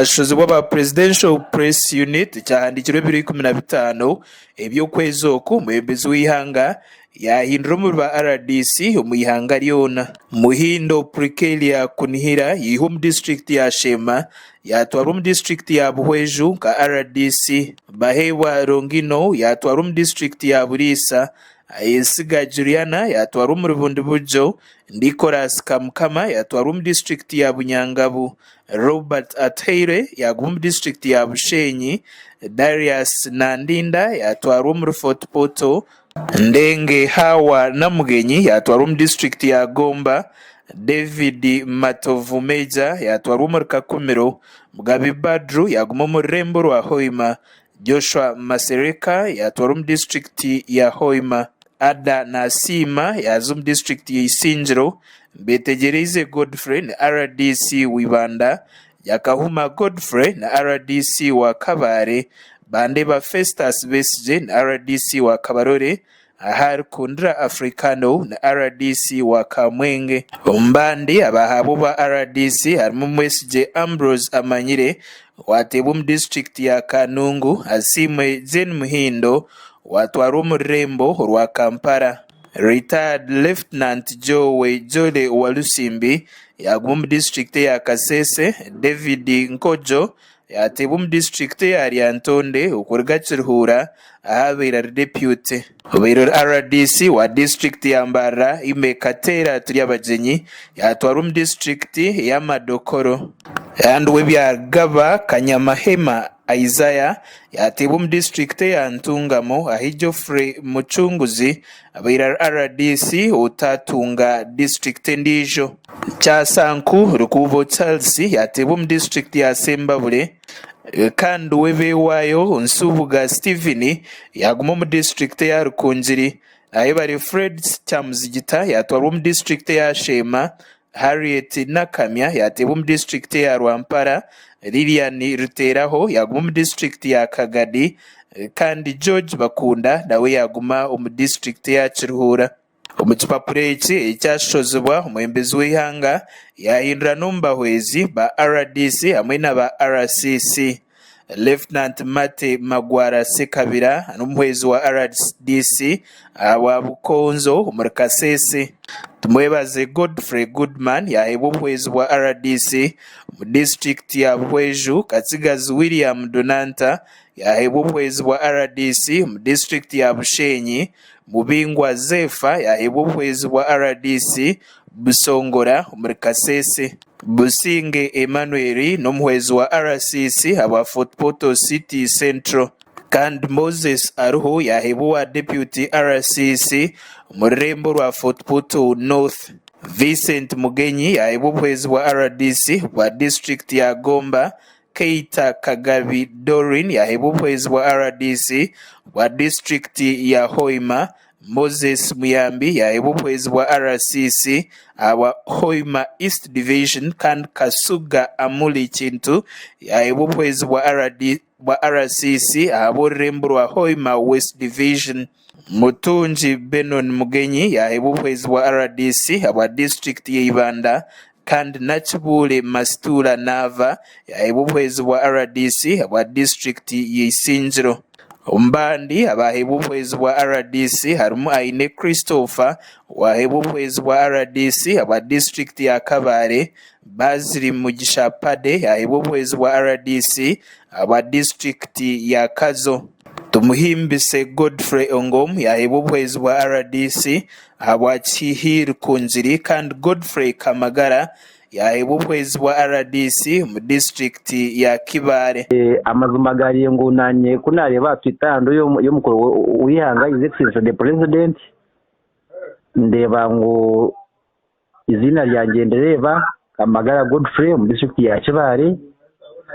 Kyashozibwa aba Presidential Press Unit kyahandiikirwe ebiro 15 eby'okwezi oku, omwebembezi w'eihanga yaahindura omuri ba rdc omu ihanga ryona. Muhindo Pricalia Kunihira yaihwa omu disiturikiti ya Sheema yaatwarwa omu disiturikiti ya Buhweju nka rdc. Baheebwa Longino yaatwarwa omu disiturikiti ya Buliisa, Ayesiga Juliana yaatwarwa omuri Bundibugyo, Nicholas Kamukama yaatwarwa omu disiturikiti ya Bunyangabu, Robert Atuhaire yaaguma omu disiturikiti ya Bushenyi, Darius Nandinda yaatwarwa omuri Fort Portal, Ndenge Hawa Namugenyi yaatwarwa omu disiturikiti ya Gomba, David Matovu Major yaatwarwa omuri Kakumiro, Mugabi Badru yaaguma omu rurembo rwa Hoima, Joshua Masereka yaatwarwa omu disiturikiti ya Hoima, Ada Nasiima yaaza omu disiturikiti ya Isingiro, Betegyereize Godfrey ni rdc wa Ibanda, Nyakahuma Godfrey ni rdc wa Kabale, Bandeba Festus Besigye ni rdc wa Kabarole, Ahari Kundira Africano ni rdc wa Kamwenge. Omu bandi abahaabwa obwa rdc harimu Mwesigye Ambrose Amanyire owateebwa omu disiturikiti ya Kanungu, Asiimwe Jane Muhindo owatwarwa omu rurembo orwa Kampala. Retired Lieutenant Joe Jole Walusimbi yaaguma omu disiturikiti eya Kasese, David Nkojo yaateebwa omu disiturikiti eya Lyantonde okuruga Kiruhura ahu abaire ari deputy. Obaire ori rdc wa disiturikiti ya Mbarara, Aime Kateera Turyabagyenyi yaatwarwa omu disiturikiti eya Madokoro. Kandi Webyagaba Kanyamahema Isaiah yaateebwa omu disiturikiti eya Ntungamo ahi Geoffrey Mucunguzi abaire ari rdc otaatunga disiturikiti endiijo. Kyasanku Rukuubo Charles yaateebwa omu disiturikiti ya Sembabule kandi Webewayo Nsubuga Steven yaaguma omu disiturikiti eya Rukungiri. Ayebare Fred Kyamuzigita yaatwarwa omu disiturikiti eya Sheema Harriet Nakamya yaateebwa omu disiturikiti eya Rwampara, Lilian Ruteraho yaaguma omu disiturikiti ya Kagadi kandi George Bakunda nawe yaaguma omu disiturikiti eya Kiruhura. Omu kipapura eki ekyashozibwa omwebembezi w'eihanga yaahindura n'omu bahwezi ba rdc hamwe na ba RCC. Lieutenant Mate Magwara Ssekabira n'omuhwezi wa rdc ahabwa Bukonzo omuri Kasese. Tumwebaze Godfrey Goodman yaheebwa obuhwezi bwa rdc omu disiturikiti ya Buhweju, Katsigazi William Dunanta yaheebwa obuhwezi bwa rdc omu disiturikiti ya Bushenyi, Mubingwa Zeefa yaheebwa obuhwezi bwa rdc Busongora omuri Kasese. Businge Emmanuel n'omuhwezi wa RCC ahabwa Fort Portal City Central kandi Moses Aruho yaheebwa owa Deputy RCC omu rurembo rwa Fort Portal North. Vincent Mugenyi yaheebwa obuhwezi bwa rdc bwa disiturikiti ya Gomba, Keita Kagabi Doreen yaheebwa obuhwezi bwa rdc bwa disiturikiti ya Hoima, Moses Muyambi yaheebwa obuhwezi bwa RCC ahabwa Hoima East Division kandi Kasuga Amuli Kintu yaheebwa obuhwezi bwa RCC ahabw'orurembo rwa Hoima West Division. Mutungi Benon Mugenyi yaheebwa obuhwezi bwa rdc ahabwa disiturikiti ya Ibanda kandi Nakibuule Masituula Naava yaheebwa obuhwezi bwa rdc ahabwa disiturikiti ya Isingiro. Omu bandi abaaheebwa obuhwezi bwa rdc harimu Aine Christopher owaaheebwa obuhwezi bwa rdc ahabwa disiturikiti ya Kabale, Bazili Mugisha Pade yaaheebwa obuhwezi bwa rdc ahabwa disiturikiti ya Kazo, Tumuhimbise Godfrey Ongom yaaheebwa obuhwezi bwa rdc ahabwa Kihihi Rukungiri kandi Godfrey Kamagara Yaaheebwa obuhwezi bwa rdc omu disiturikiti ya Kibaale. Amazima gari ngu nanye ku nareeba aha Twitter handle y'omukuru w'eihanga His Excellency the President ndeeba ngu eiziina ryangye ndireeba Kamagara Godfrey omu disiturikiti ya Kibaale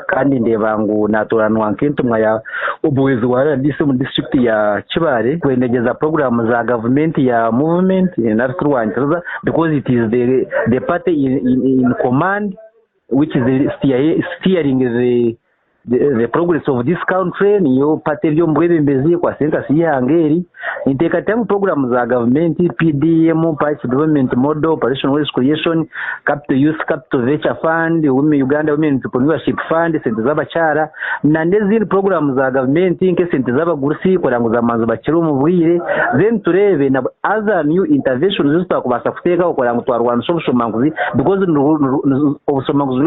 kandi ndeeba ngu naatooranwa nk'entumwa ya omuhwezi wa rdc omu disiturikiti ya Kibaale kwendegyeza puroguraamu za gavumenti ya muvumenti nari turwanisa because it is the, the party in, in, in command which is steering the The progress of this country niyo party eri omu bwebembezi ekwasire enkasi y'eihanga eri. Ninteekateeka ngu puroguraamu za gavumenti, PDM, Parish Development Model, Operation Wealth Creation, Capital Youth Capital Venture Fund, Uganda Women Entrepreneurship Fund, esente z'abakyara na n'ezindi puroguraamu za gavumenti nk'esente z'abagurusi kureba ngu zamanza bakira omu bwire then tureebe na other new interventions ezi twakubaasa kuteekaho kureba ngu twarwanisa obushomankuzi because obushomankuzi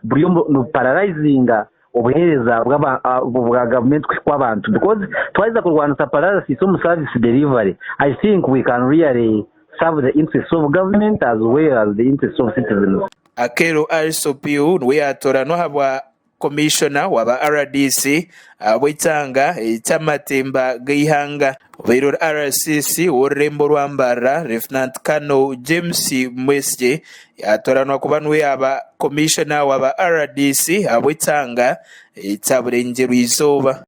buriyo nibupararayizinga obuheereza bwa gavumenti kuhikwa abantu because twaheza kurwanisa paralysis omu service delivery, I think we can really serve the interests of government as well as the interests of citizens. Akello Alice Opio niwe yaatoranwa ahabwa Komishona wa ba rdc ahabw'ekyanga eky'amatemba g'eihanga. Obaire ori RCC w'orurembo orwa Mbarara, Lieutenant Colonel James Mwesigye yaatoranwa kuba niwe yaaba Komishona wa ba rdc ahabw'ekyanga ekya Burengyerwa-izooba.